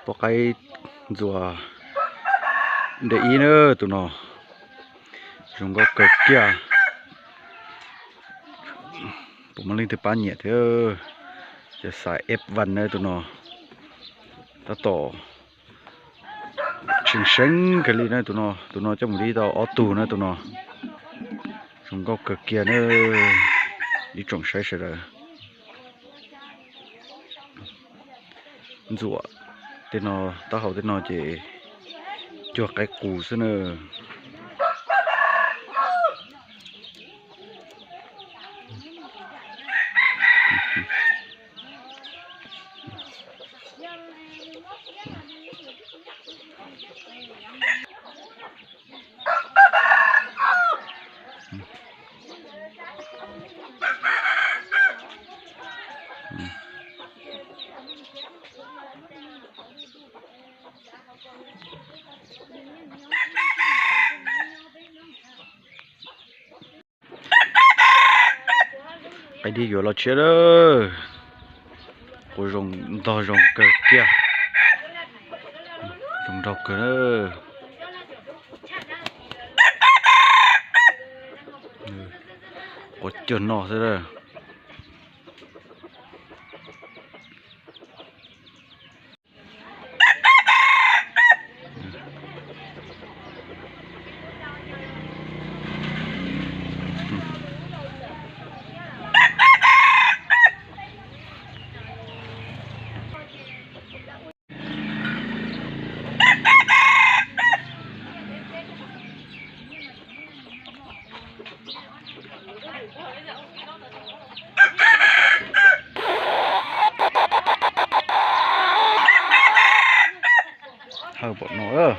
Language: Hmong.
Poj qaib ntxuam nte ib na tus no, zoo nkauj kawg kiag. Puas muaj leej twg pab nyiam thiab, ces xaiv ep van na tus no. Tab tom tseem seeb kawg li na tus no, tus no coj mus dib tau ob tug na tus no. Zoo nkauj kawg kiag na, ib tsoom saib sawv daws. Ntxuam tej no, taub hau tej no ces cuag qaib qus xwb na. Qaib dib yuav los tshiab lawm. Quas zoo ntog zoo kawg kiag. Zoo nraug kawg na. Quas cuag no xwb. Hawj pom no.